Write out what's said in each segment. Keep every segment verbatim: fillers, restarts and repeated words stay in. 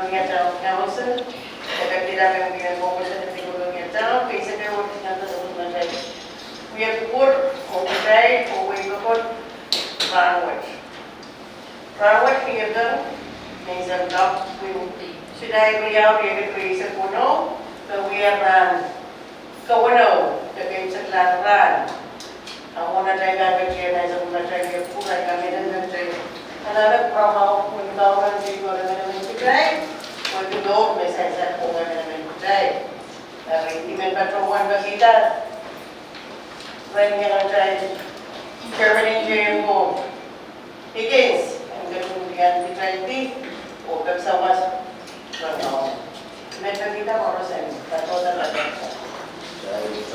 Kolonia Town Council, e pekihda me wia cooperation en Kolonia Town, keisek ehu wet nan sapwellimatail wia kupwur, oh kitail, oh wehi pokon rahnwet. Rahnwet wia peng, me I sang kak pwil. Sulai riau riekid rieisek weneu, me wia rahn keweneu, de keimwseklahn rahn. Ahmw nan atail pahn ketin ansou me atail wia kupwur, atail kamehlele me kitail anahne pwuramwahu pwehn kauwehla emenemen kitail, pwehki mour me sansal ong emenemen kitail. Eri I men patohwan pekihda rehn atail chairman Jane Higgins, en ketin wia kitail di, oh pek sawas rehn Kauno. I men pekihda koaros en patohda patohda. Amen.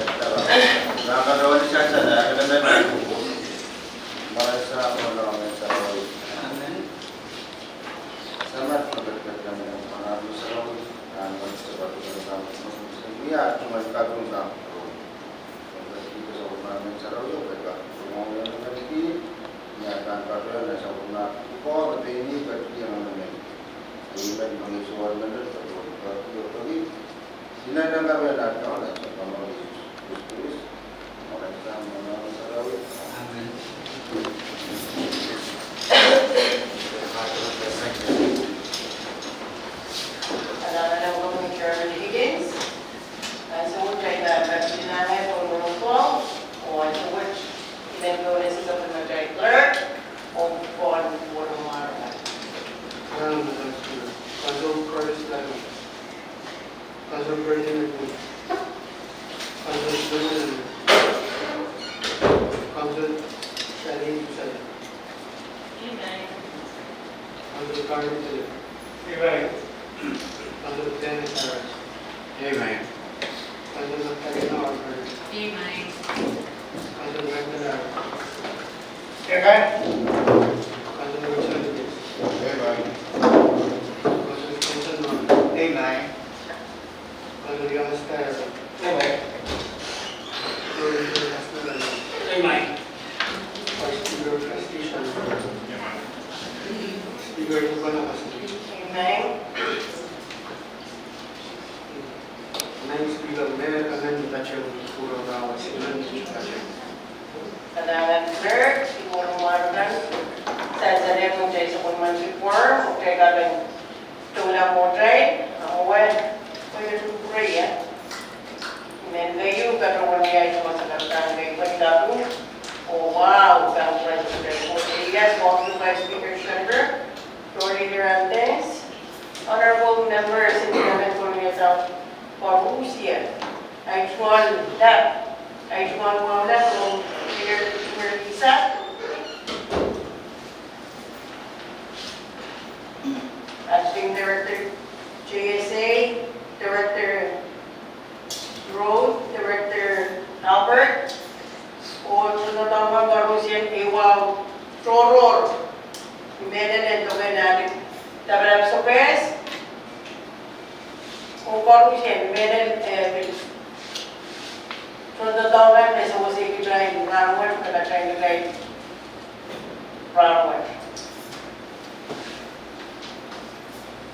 Amen. Anahne pwurodo Chairman Higgins. Ansou wet I pahn patohwan peki roll call, oh ansou wet I men patohwan peki sapwellimatail clerk, oh pwukoa Wodumwaramwan. Council President. Council President McNeil. Council President. Council Sally Sally. Amen. Council Karen Philip. Amen. Council Dennis Harris. Amen. Council Katrina Alfred. Amen. Council Michael Harris. Amen. Council Richard Davis. Amen. Council Spencer Norman. Amen. Council Johannes Tyler. Amen. Council Pastor Alan. Amen. Vice Speaker Trustee Shannon. Amen. Speaker Lubana Pastor. Amen. Amen. Speaker, me kanahngan ni patohwan pwurodo, Speaker, ni patohwan. Kalahngan clerk, Speaker Marvin, sansal en sapwellimen Speaker, oh kitail kak en doula mwohtail, ah, well, well, to pray, eh? Men keieu patohwan wia ih mas akan kei patohwan. Oh, wow, congratulations. Yes, welcome Vice Speaker Schender, Floor Leader Anthens, honorable members in the Kolonia Town koarusie. Ahi tungoal lap, ahi tungoal wahu lap, oh, Leader Merkisa. Acting Director J S A, Director Road, Director Albert, oh tohndoadoahk koarusie, ehu wahu tohrohr. Mehlel en doke nan lapalap sokehs, oh koarusie, mehlel, eh, tohndoadoahk me sewese kitail rahnwet, me kitail kitail rahnwet.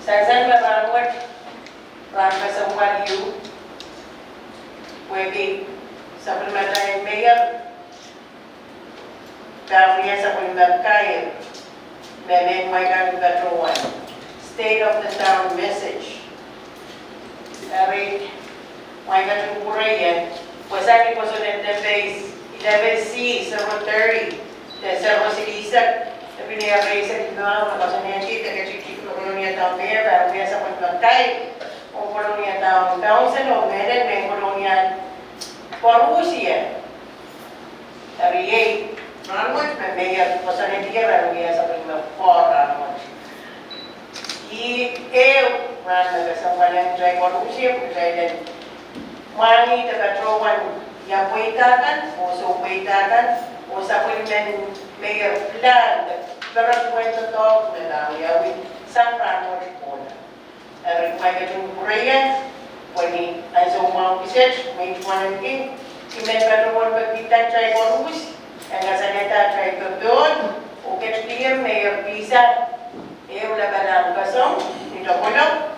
Sansal me rahnwet rahn kesempwal ieu, pwehki sapwellimatail mayor pahn wia sapwellime kair, me mehn wai kan patohwan State of the Town message. Eri, mwain ketin kupwure ie, pwe sang ni kosonned en peis eleven C, zero thirty, de zero silihsek, de pil eisek limau, me koasoanehdi de ketikihdo Kolonia Town Mayor pahn wia sapwellime kair ong Kolonia Town Council oh mehlel mehn Kolonia koarusie. Eri iei rahnwet me Mayor koasoanehdi pahn wia sapwellime koaros rahnwet. Ih ehu rahn me kesempwal ong kitail koarusie, kitail en mwahngih de patohwan iang pweida kan, oh sounpweida kan, oh sapwellimen mayor pilahn de perepwehn doadoahk me pahn wiawi sang rahnwet kohla. Eri mwain ketin kupwure ie, pwe ni ansou mwahu kiset, mwein tuwanen ki, I men patohwan peki kitail koaros en kasalehda kitail popohl, oh ketikihong Mayor Pisa ehu lapalahn koasoi ni topwolo,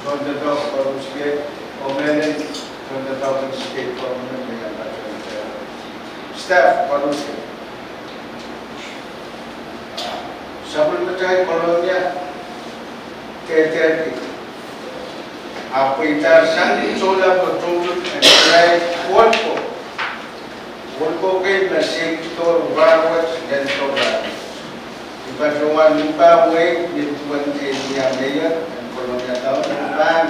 tohndoadoahk koaros, oh mehlel tohndoadoahk en state government me iang patohwan staff koaros. Sapwellimatail Kolonia dehdehki, ahpw pweidahr sang sohla pwe tohto en irail ohloko, ohloko kei me seiloak rahnwet, lel rahnwet. I patohwan mpah wehi ni duwen ei wia mayor en Kolonia Town, pahn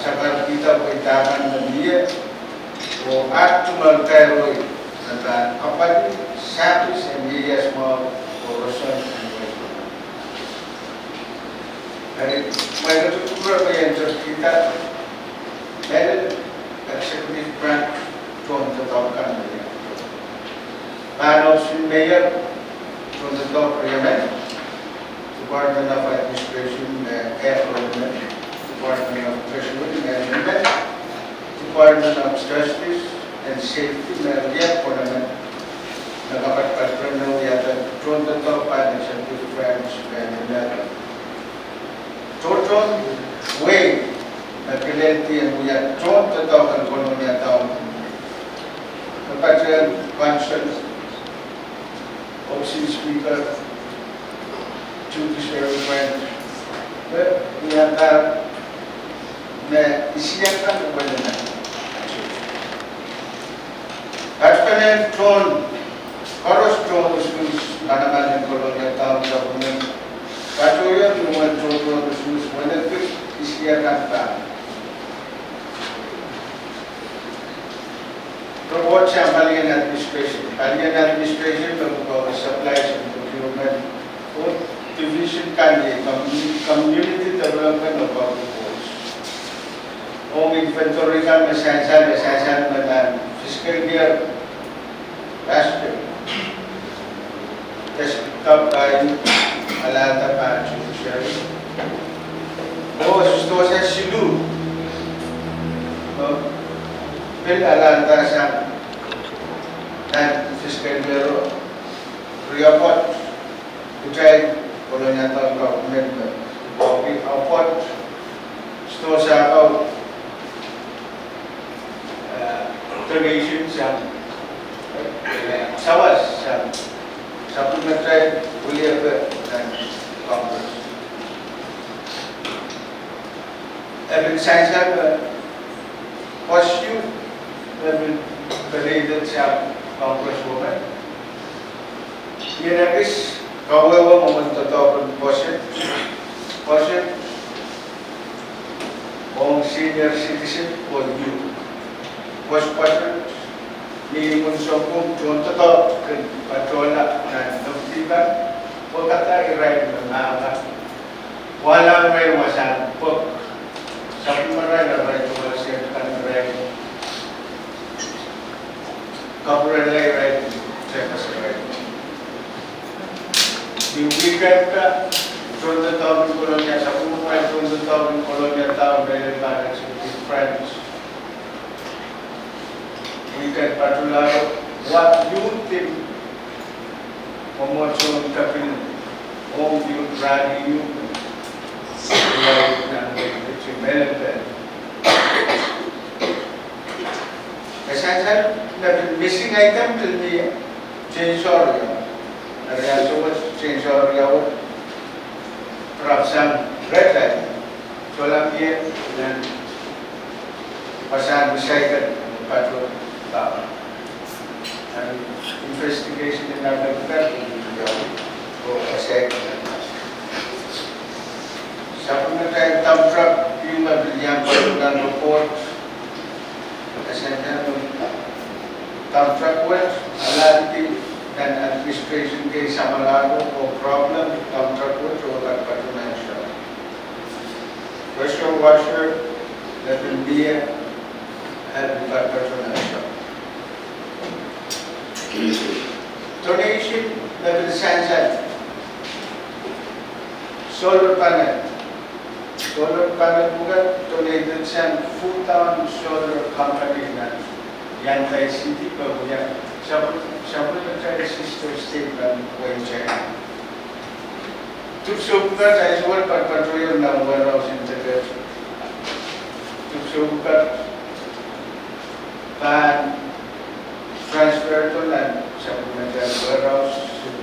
sakarkihda pweida kan me mie, oh aht tungoal kairo me pahn apwalih service en ieias mwahu oh roson en wehi. Eri, mwein e kupwure me I en tepkihda mehlel executive branch tohndoadoahk kan me iang. Pahn Office en Mayor, tohndoadoahk riemen, Department of Administration, eh, Air Government, Department of Treasury, me riemen, Department of Justice and Safety, me riehk konemen, me kapatpatpene wiahda tohndoadoahk pahn executive branch, me riemen. Tohtohn wehi me kileldi en wia tohndoadoahk en Kolonia Town, me patehng council, Office en Speaker, Judiciary Branch, me wiahdahr me isiakan welimen. Patpenen tohn, koaros tohn usuhs manaman en Kolonia Town government patohier ni wen tohtohn usuhs wenepit isiakan pahn report sang palien administration. Palien administration me pwukoa supplies and procurement, oh division kan iei community, community development and public works. Ong inventory kan me sansal, me sansal me nan fiscal year last year. Desktop kan alahlda pahn judiciary. Oh, sohte siluh me pil alahlda sang nan fiscal year o, riapwoat kitail Kolonia Town government me, oh, riapwoat sohte sahpw, eh, donation sang, eh, sawas sang sapwellimatail weliepe nan Congress. E pil sansal me koasoi, e pil peleidek sang Congresswoman. Ien ekis kawehwe mwomwen doadoahk en budget, budget ong senior citizen oh youth. Wet budget, ni imwin sounpwong tohndoadoahk kin patohla nan noumehkan, oh kahrehda irail me mahka wahla irail wasahn pwuhk, sapwellimarail, arail tungoal sehd kan irail, kapwurehla irail, sehd kan irail. Ni weekend ka, tohndoadoahk en Kolonia, sapwellimarail tohndoadoahk en Kolonia Friends. Weekend patohlahro, wa youth team, mwomwohdiso en kapil, ong youth rally, youth, youth nan wehi, wehi, mehlel pil. Kasansal, na pil missing item pil mie, chainsaw ia. Eri ansou wet chainsaw ia wet, perhaps sang red light. Sohla mie nan pasang recycle, patrol, ba. Nan investigation en nan pil pil, oh, recycle. Sapwellimatail dump truck, pil ma pil iang patohwan report. Kasansal, dump truck wet, alehdi nan administration kei samwalahro, oh problem, dump truck wet, oh patohwan ansou. Pressure washer, me pil mie, eh, patohwan ansou. Donation, me pil sansal. Solar panel. Solar panel pwukat donated sang Fudan Solar Company nan Yantai City, pwe wia sapwel-, sapwellimatail sister state nan wehin China. Dipwisou pwukat ansou wet patohwan patrol nan warehouse en deke. Dipwisou pwukat pahn transfer to nan sapwellimatail warehouse en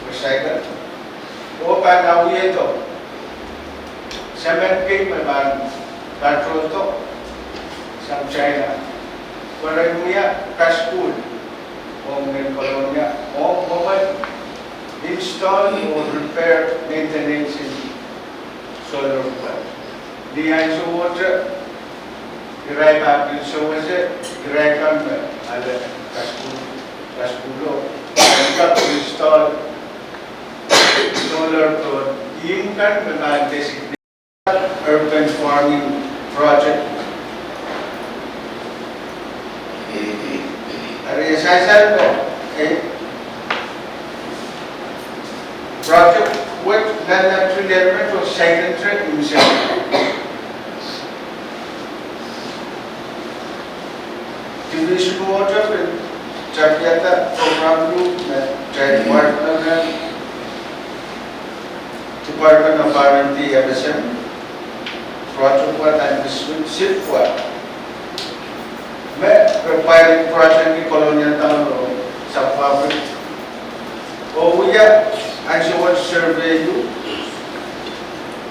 recycle. Oh pahn awihdo cement kei me pahn patrol to sang China. Pwe re wia kasukuhl ong mehn Kolonia, oh, oh pahn install oh repair maintenance en solar plant. Ni ansou wet, irail pahn pil sewese, irail kan me ale kasukuhl, kasukuhlo, pahn install solar plant, ihmw kan me pahn designate urban farming project. Eri sansal, eh, project wet nan, nan trillion me to second tre imse. Division wet pil tapiada program group me department, Department of R and D, F S M, project wet and district sip wet. Me requiring project ni Colonial Town oh South Africa. Oh wia ansou wet survey ieu,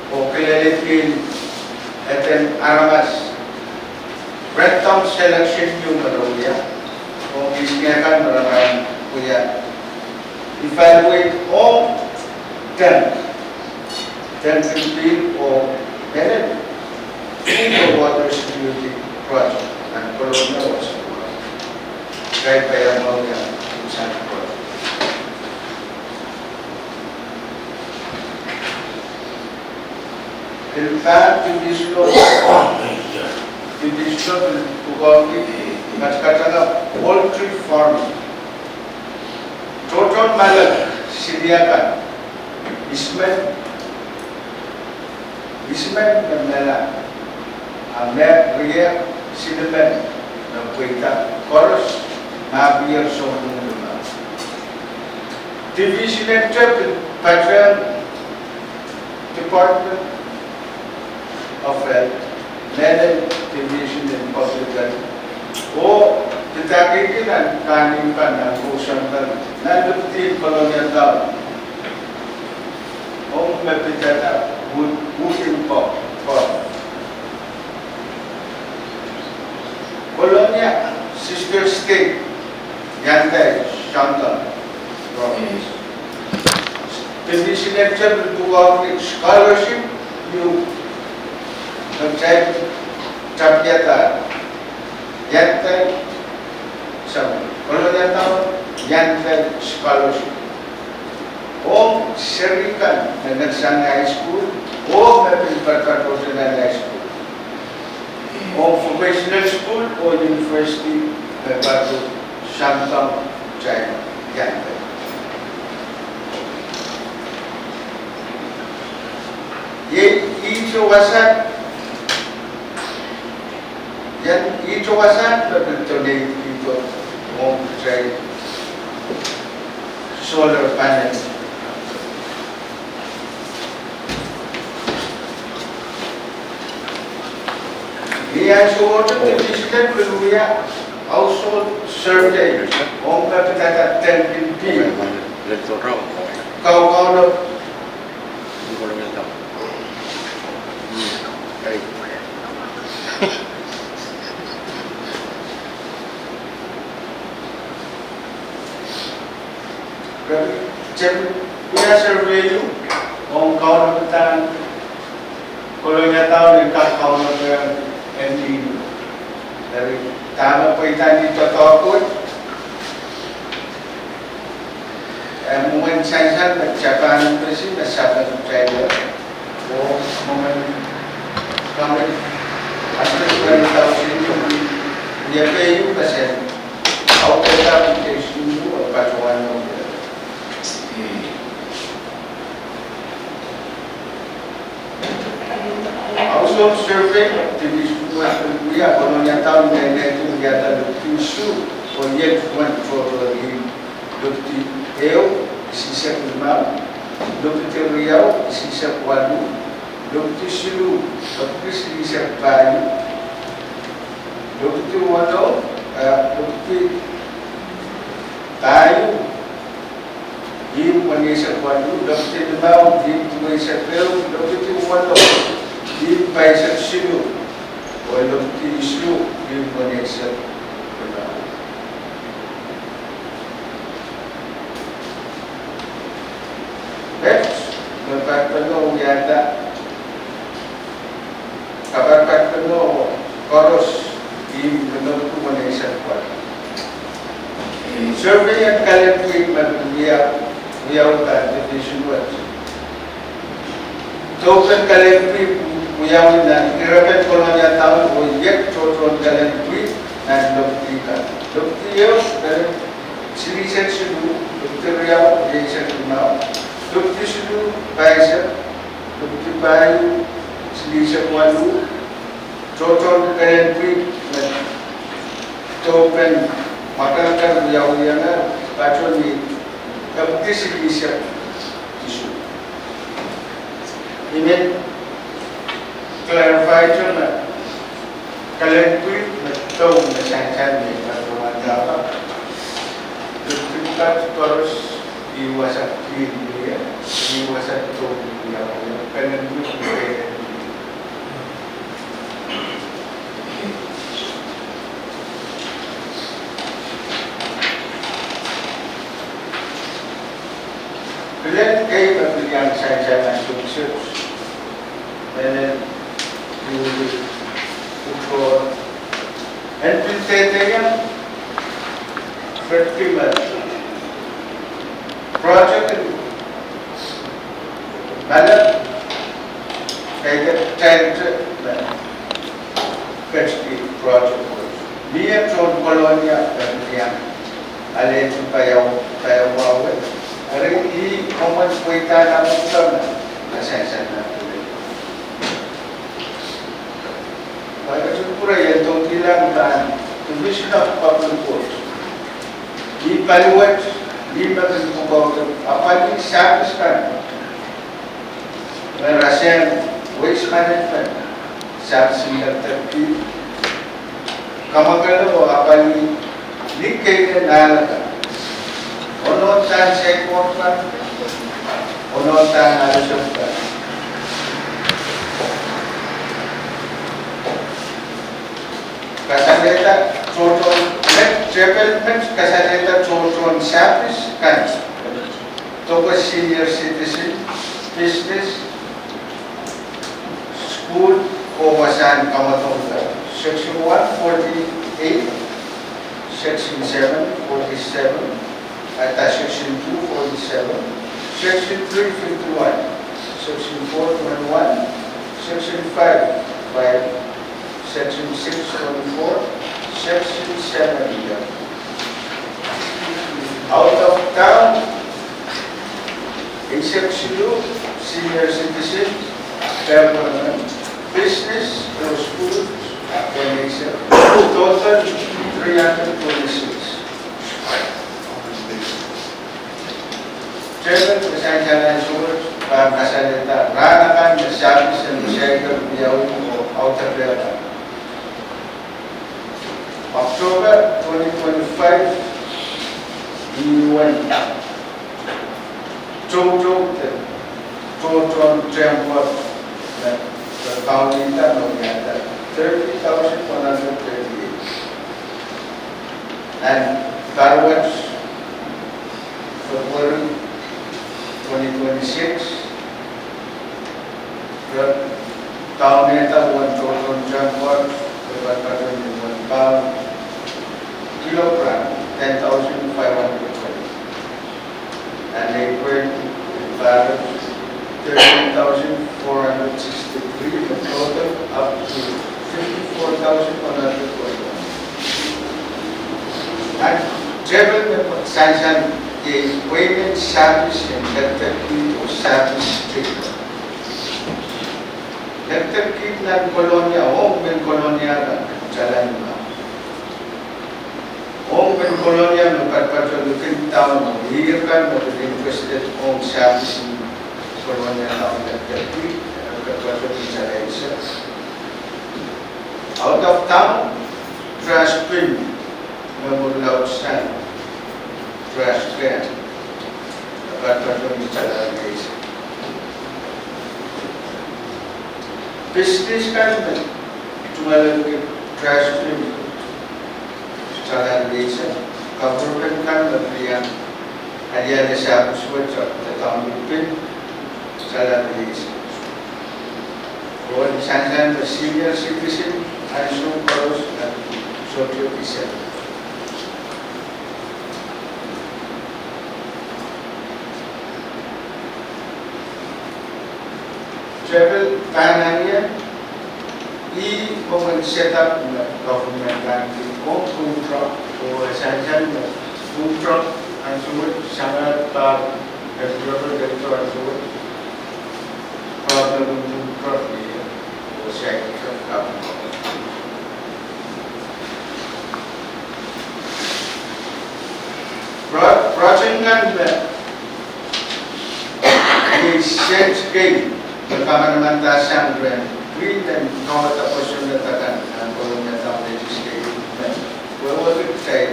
oh kilelehdi eden aramas random selection ieu me re wia, oh kis ngekan me re pahn wia evaluate ong tank, tank pil oh mehlel, food or water security project nan Kolonia oh South Africa. Kaidehn paiamwahu ia sang project. Pil pahn division o, division o pil pwukoahngki katkatala poultry farming. Tohtohn malek siliakan, isimen, isimen me mehla, a me riehk silimen me pweida, koaros me apwaiada sounpwong limau. Division ete pil patehng Department of Health, mehlel Division en Public Health, oh pil takieki nan kahnimw kan nan kousoan kan nan lipdi Colonial Town, ong me pidada whooping cough, cough. Kolonia sister state, Yantai Shantung Province. Division ete pil pwukoahngki scholarship ieu me kitail tapiada, Yantai, sang Kolonia Town, Yantai scholarship. Ong seri kan me nek sang high school, oh me pil patohdo nan high school. Ong vocational school oh university me patohdo Shantung, China, Yantai. Iei ihte wasa Wasahn me pil donate kihdo ong kitail solar panel. Ni ansou wet division pil wia household survey ong me pidada tengkin pihl. Kaukauno Kitail wia survey ong kaunopada Kolonia Town en kak kaunopada en nin. Eri dahme pweida ni doadoahk wet. Eh, mwomwen sansal me Japan Embassy me sapeng kitail. Oh, mwomwen kamen hundred twenty thousand ia pei u percent. Au pei u percent. Household survey, division wet wia Kolonia Town me nehdi wiahda lopdi isuh, oh iet wet tohtohn ihmw, lopdi ehu, isihsek limau, lopdi riau, isihsek waluh, lopdi siluh, epwiki silihsek pahieu, lopdi waluh, eh, lopdi pahieu, ihmw weneisek waluh, lopdi limau, ihmw duweisek ehu, lopdi waluh, ihmw pahisek siluh, oh lopdi isuh, ihmw weneisek limau. Met me patpene wiahda, kapapadpene koaros ihmw limepwiki weneisek waluh. Survey en kalen pwihn me wia, wiawi kan division wet. Tohpen kalen pwihn wiawi nan irepen Kolonia Town oh iet tohtohn kalen pwihn nan lopdi kan. Lopdi ehu, eh, silihsek siluh, lopdi riau, rieisek limau, lopdi siluh, pahisek, lopdi pahieu, silihsek waluh, tohtohn kalen pwihn me tohpen mwakelekel wiawi kan, patohwan epwiki silihsek isuh. I men clarify-te me kalen pwihn me doh me sansal me patohwan dahpa. Lopdi kan koaros ih wasa pwihn wia, ih wasa doh wia, kalen pwihn me Pil len kei me pil iang sansal nan sohte, me len pil, pil, en pil dehdehong, fetki me project en malap, kaidehn tante me ketki project wet. Mie tohn Kolonia me pil iang alehdi paiau, paiau wet. Eri ih mwomwen pweida nan pwuhk me kasansal nan pwuhk. Pwe e ketin pwurehng en dohng kilang pahn Division of Public Works. Ih pali wet, ih me kin pwukoahki apwalih service kan. Me rasehng waste management service en kak tepki. Kamwakele oh apwalih ni keide nahnken. Onohdahn sidewalk kan, onohdahn alusok kan. Kasalehda tohtohn, met development kasalehda tohtohn service kan. Dohko senior citizen, business, school, oh wasahn kamwadong kan. Section one forty-eight, Section seven forty-seven, ata Section two forty-seven, Section three fifty-one, Section four twenty-one, Section five five, Section six twenty-four, Section seven eleven. Out of town, eisek siluh, senior citizen, government, business, or school, Total three hundred twenty-six. Tepel me sansal ansou wet pahn kasalehda rahn akan me service en saikinte wiawi oh audapehla. October twenty twenty-five, iwen tohto de tohtohn term cost me, me kaunihda me wiahda thirty thousand one hundred thirty-eight. Nan parawet February twenty twenty-six, re kaunihda uwen tohtohn term cost, re patpatohng ni uwen paun kilogram ten thousand five hundred twenty. And April, parawet thirteen thousand four hundred sixty-three, the total up to fifty-four thousand one hundred twenty-one. Nan tepel me sansal iei payment service en lekdekid oh service fee. Lekdekid nan Kolonia, ong mehn Kolonia kan, sansal mwahu. Ong mehn Kolonia me patpatohng likin town oh ih kan me pil interested ong service en Kolonia town lekdekid, e patpatohng sansal ise. Out of town, trash bin, me mwurin laudsang, trash can, e patpatohng sansal ise. Business kan me tungoal trash bin, sansal ise. Government kan me pil iang alialu service wet, de town bin, sansal ise. Oh ni sansal me senior citizen, ansou koaros, e sohte ise. Tepel pahn anie, ih mwomwen setup me government kan pil ong food truck, oh sansal me food truck ansou wet, sang aht pahr, e tepel, tepel ansou wet, problem en food truck ie, oh sansal me government. Pro-, project kan me, ni sent kei me kamanamanada sang rehn, pwihn en kawada kosonned akan nan Kolonia Town Legislative me wehwehki kitail.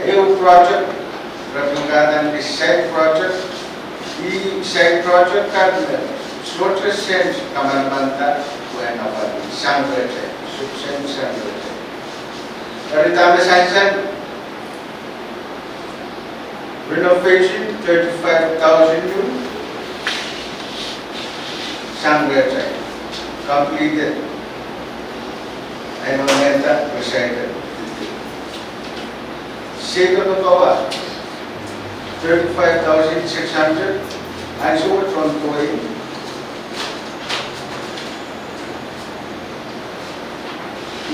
Ehu project, re pil kahdaneki side project, ih side project kan me sohte sent kamanamanada, wehn apwalih sang rehtail, sohte sent sang rehtail. Eri dahme sansal, renovation thirty-five thousand u sang rehtail, completed. Ahi nohn enda presided. Seiloak me kowa, thirty-five thousand six hundred, ansou wet ongoing.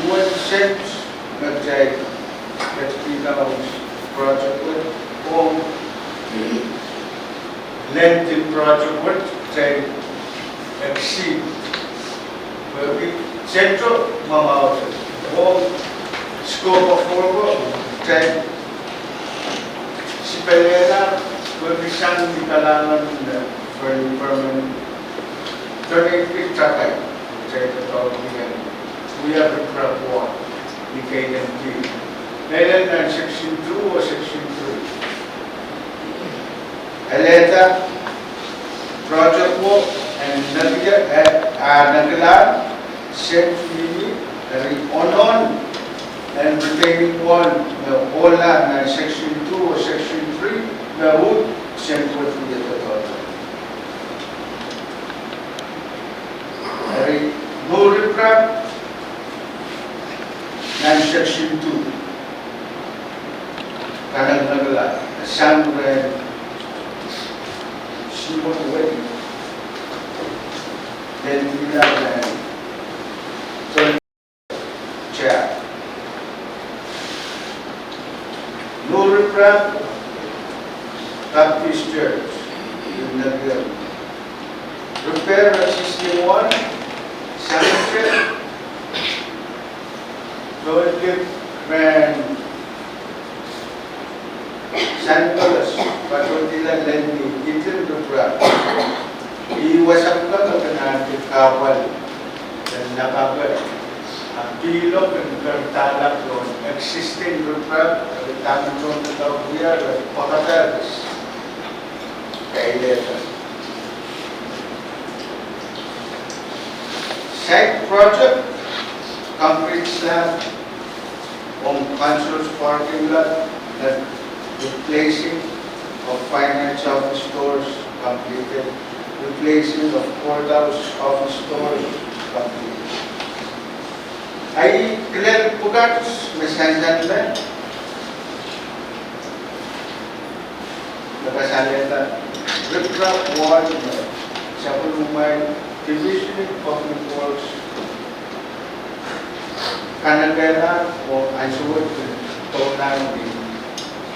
Uwen sent me kitail ketikihla ong project wet, ong length en project wet, kitail exceed. Pwehki sent o mwamwahu, ong scope of work o kitail sipelehla, pwehki sang ni kalahngan me furniture men donate-ki takai, kitail doadoahk ni en wia riprap wet ni keiden kihl. Mehlel nan section two oh section three. Elehda project wet en nekier, eh, ah, nekilahr, sent mihmi, eri onohn en retaining wall me ohlahr nan section two oh section three, me uhd sent wet wia doadoahk. Eri mour riprap nan section two. Kanekelahr, sang rehn Simon Wade, lel kihla rehn John Jack. Mour riprap Baptist Church, nekier. Repair existing wall, sanitary, toilet, rehn San Nicolas, patohdi lel ni itin riprap. Ih wasa kan me kin ahneki kahpwal en lapalap, a pil kin kerdahlap loan existing riprap, a dahme tohnleng wia, a pahkada kailehda. Site project, concrete slab, ong council's parking lot, the replacing of finance office doors completed, replacing of courthouse office doors completed. Ahi kilel pwukat me sansal me, me kasalehda riprap wall me sapwellimamwail Division of Public Works kanekehla oh ansou wet kin doula ni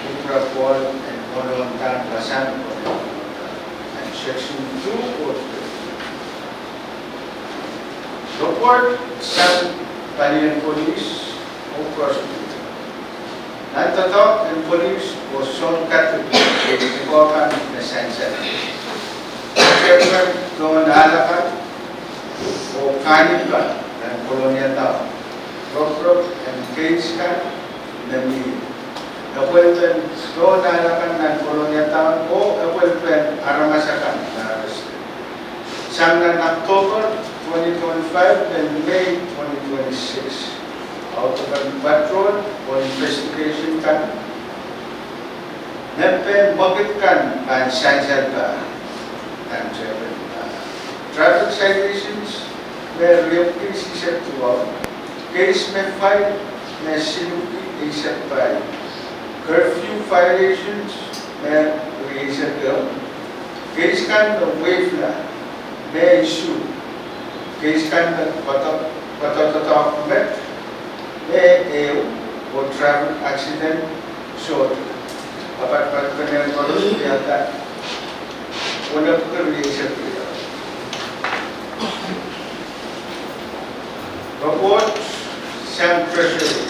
riprap wall en Molontang, Lasang, en section two oh three. Report sang palien police oh prosecutor. Nan doadoahk en police oh soun kadik, pwukoa kan me sansal, tepin tohn ahl akan oh kahnimw kan nan Kolonia Town, roporop en keis kan me mie. Epwelpen tohn ahl akan nan Kolonia Town oh epwelpen aramas akan me arrest sang nan October twenty twenty-five nin May twenty twenty-six. Audepen patrol oh investigation kan, mehn pein mwekid kan pahn sansalda nan tepin, ah, traffic citations me riepwiki sises duwau, keis me file me siluhki eisek pahieu, curfew violations me rieisek ehu, keis kan me waive la me issue, keis kan me patohdo, patohdo document me ehu, oh traffic accident sohte. Apat, apat, pene koaros wiahda wenepwiki rieisek riau. Report sang Treasury.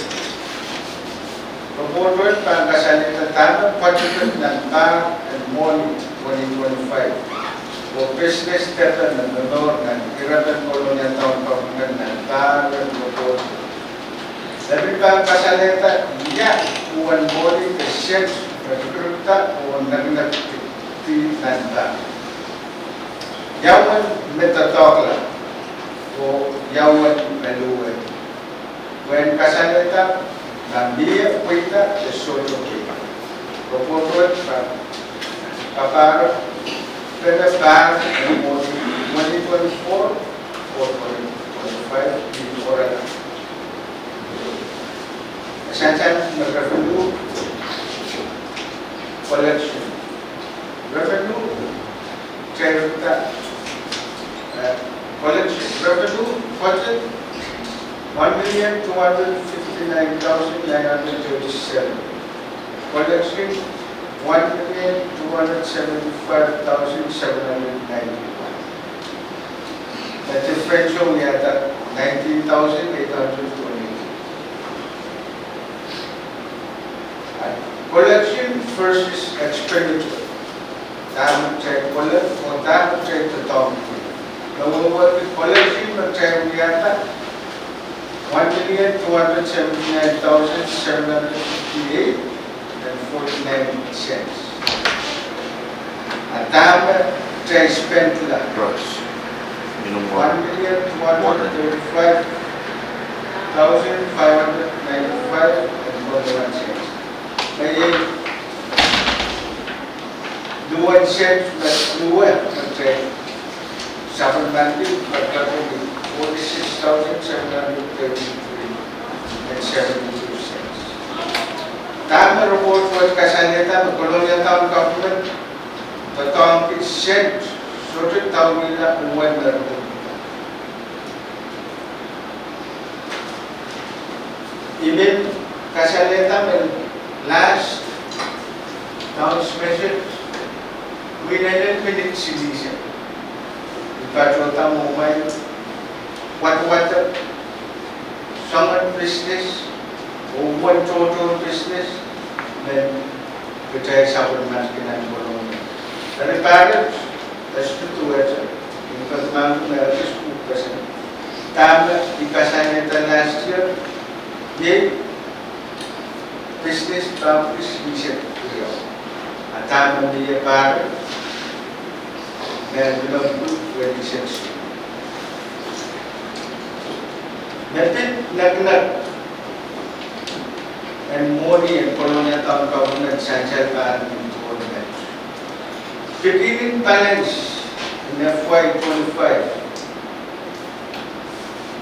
Report wet pahn kasalehda dahme budgeted nan pahr en mwohni twenty twenty-five oh business department me momour nan irepen Kolonia Town Government nan pahr en report. Eri pahn kasalehda ia uwen mwohni de sent me rikirikda oh nekinekdi nan pahr. Ia uwen me doadoahkla oh ia uwen me luhwei. Pwehn kasalehda ma mie pweida de sohte pweida. Report wet pahn kapahre pene pahr en mwohni twenty twenty-four oh twenty twenty-five ni oarala. Sansal me revenue collection. Revenue, kitail ripida, eh, collection revenue budget one million two hundred fifty-nine thousand nine hundred thirty-seven. Collection one million two hundred seventy-five thousand seven hundred ninety-one. The differential, we are at nineteen thousand eight hundred twenty-two. Collection versus expenditure. Dahme kitail kolek oh dahme kitail doadoahngki. Wehwehki collection me kitail wiahda, one million two hundred seventy-nine thousand seven hundred fifty-eight and forty-nine cents. A dahme kitail spendla, one million two hundred thirty-five thousand five hundred ninety-five and forty-one cents. Iei duwen sent me duwe me kitail sapwellimaniki, me kitail forty-six thousand seven hundred thirty-three and seventy-two cents. Dahme report wet kasalehda me Kolonia Town Government doadoahngki sent sohte dauwihla uwen me report. I men kasalehda me last Town's Measure, wiewiahn minit silihsek. patohda mwomwen wadawad soangen business oh uwen tohto business me kitail sapwellimatail nan Kolonia. Eri paret, e sohte duwehte, I peki mahkpen me ekis pwupwuken dahme I kasalehda last year, iei business boundaries lisek riau. A dahme mie paret, me minokipu wehwehn lisek riau. Me pid nekinek en mwohni en Kolonia Town Government sansal pahn ni duwen met. Beginning balance in F Y twenty-five,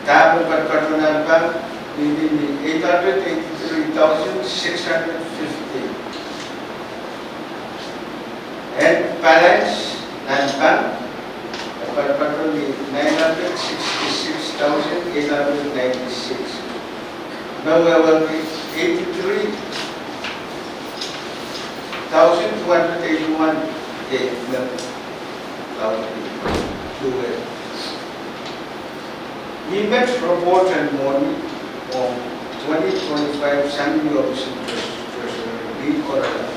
dahme patopato nan bank, mihmi ni eight hundred eighty-three thousand six hundred fifty. End balance nan bank, patopato ni nine hundred sixty-six thousand eight hundred ninety-six. Me wehwehki eighty-three thousand two hundred eighty-one. Iei me laud, duwe. Mie met report en mwohni ong twenty twenty-five sang ni office en Treasurer, Treasurer Lee Korala.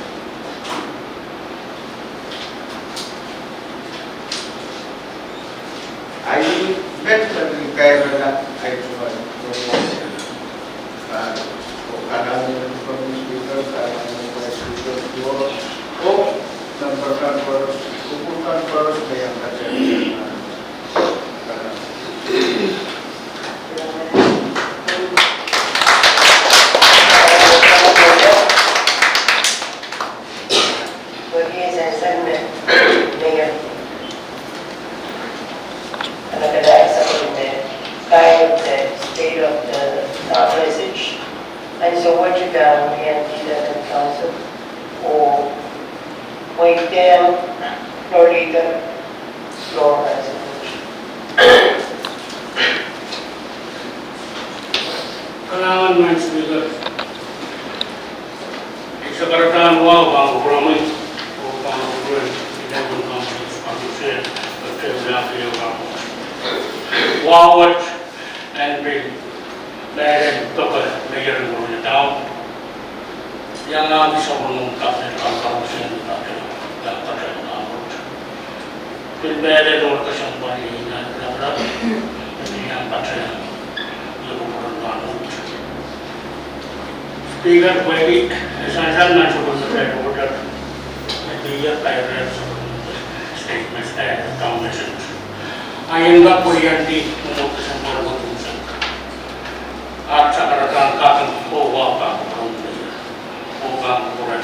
Ahi met me pil kairala ahi tuan report. Ah, oh, kalahngan en Deputy Speaker, kalahngan en Vice Speaker, oh, member kan koaros, kupwur kan koaros me iang patehng. Wehwehki sansal me, me iang kanakalahng sapwellime kairda State of the Town message. Ansou wet I pahn iang kihda nan Council oh weidehng Floor Leader Florence. Kalahngan, Madam Speaker. Ih sakaradahn wahu pahn kupwuromwi oh pahn kupwuren Eleven Councils Commission, pwe kitail wiahki ehu rahnwet. Wahu wet en pil mehlel doke Mayor en Kolonia Town, iangahki sapwellimen Cabinet kan koaros en patohwan, patohwan rahnwet. Pil mehlel oh kesempwal iei nan lapalap, iang patehng ie kupwuren rahnwet. Speaker, pwehki e sansal nan sapwellime Treasurer, e pil iang kairehda sapwellime statement, eh, Town message. Ahi en kak pwuriandi mwomwohdiso en pwaroko unsek. Ahpw sakaradahn kaping oh wahu pahn kupwuromwi, oh pahn kupwuren,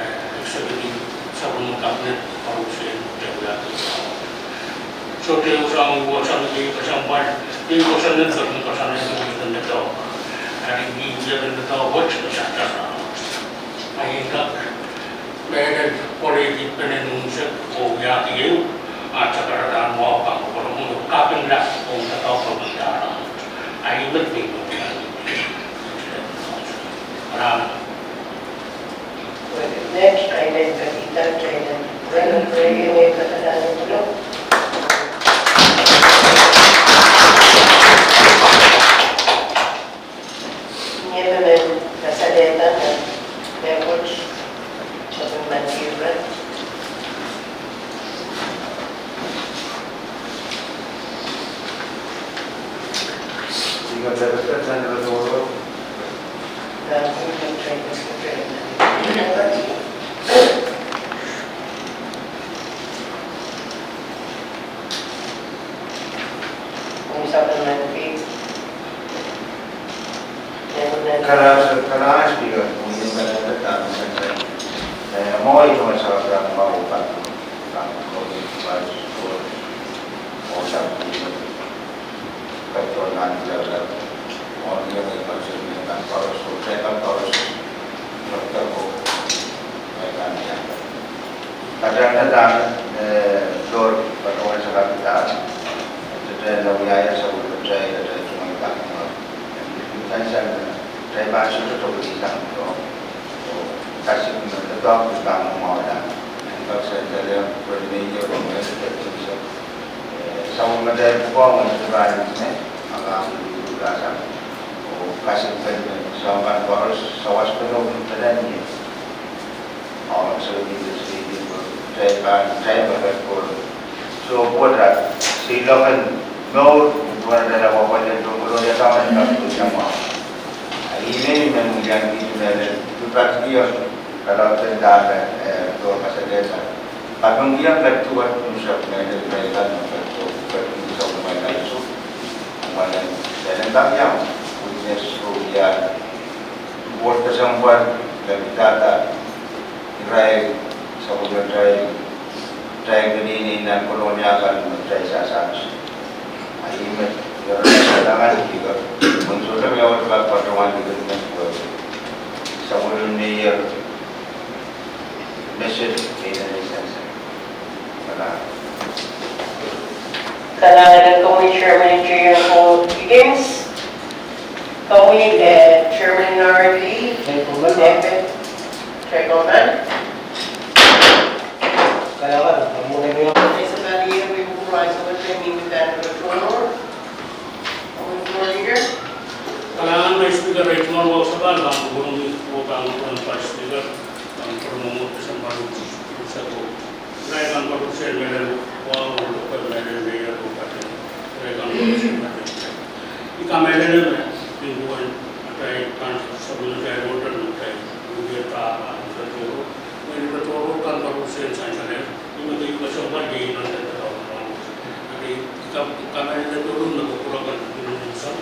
eh, executive, sapwellimen Cabinet koaros en patohwan wiahki. Sohte ehu soahng, ehu soahng me kesempwal, ih kosonned, kosonned, kosonned, kosonned, eri ih kosonned wet me sasasang. Ahi en kak mehlel pwurehdi penen unsek oh wiahki ehu, ahpw sakaradahn wahu pahn kupwuromwi, kaping lap oh kaping pahn kupwuromwi. Ahi met me I pahn wiahki. Amen. Mie emen me kasalehda nan mehkot, sohte men ire. Ih me pepesepeseng ire tohrohr. Kalahngan, kalahngan Speaker, mwein pahn pil pahn, eh, mwo ih me sakaradahn wahu pahn, pahn koaros, oh, sapwellime. Katohwan nan level, oh, ni me pahn seri me pahn koaros, oh, kitail pahn koaros, Doctor ko, me pahn iang. Katail dahme, eh, Lord, patohwan sarawi dahme, kitail wiahiong sapwellime kitail, kitail tungoal kaping. Kitail sang, kitail pahn sohte tohto sang to. Oh, kasik me doadoahk pil pahn mwomwahula. En kak sendalehr, pwehn me ie pahn me, eh, Eri pwong en se pahn ne, a pahn ipwsang. Oh kasik pen me soangen koaros sawas pen oh kin pelen ie. Oh so ni se ni ko te pahn te pahn ko. So pwehki se loken mour, tuan dala wapwalen tokolo ya taman ka tu sama. Ahi me me mwian ki mele, tu pat ki os, kalau tendahla, eh, to kasalehda. Kaping kiang kat tu kat tu sap mele, mele kan kat tu, kat tu sap mele kan su. Mele, mele kan yang, witness to ya. Word kesempwal, mele data, irail, sapwellime irail, irail keneinei nan Kolonia kan, irail sasahs. Ahi me, irail sasahs kan, ika, men sohte me word kan patohwan ika men word. Sapwellime irail, message, irail sasahs. Kalahngan. Kalahngan komwi Chairman J N Paul Higgins. Komwi, eh, Chairman N R D. Teikohman. Teikohman. Kalahngan, komwi Isabel Ian, we will rise with them in the banner of the Lord. Komwi Floor Leader. Kalahngan, my Speaker, right now, Isabel, pahn pwurehng, pahn pwurehng Vice Speaker, pahn pwurehng Member, December, December. Irail kan koaros en mehla, wa, wa, wa, mehla, mehla, wa, wa, irail kan koaros en mehla. I kamehlele me, nin duwen, atail kan, sapwellime atail Lord, atail, duwen ta, a, sa toro. Mehla toro kan koaros en sansal, ih me kei kesempwal iei nan tete rau. Eri, i ka, i kamehlele toro me koaros kan, nin sang.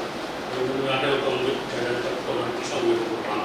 Eri, nin atail kan, nin atail kan, nin sang, nin sang.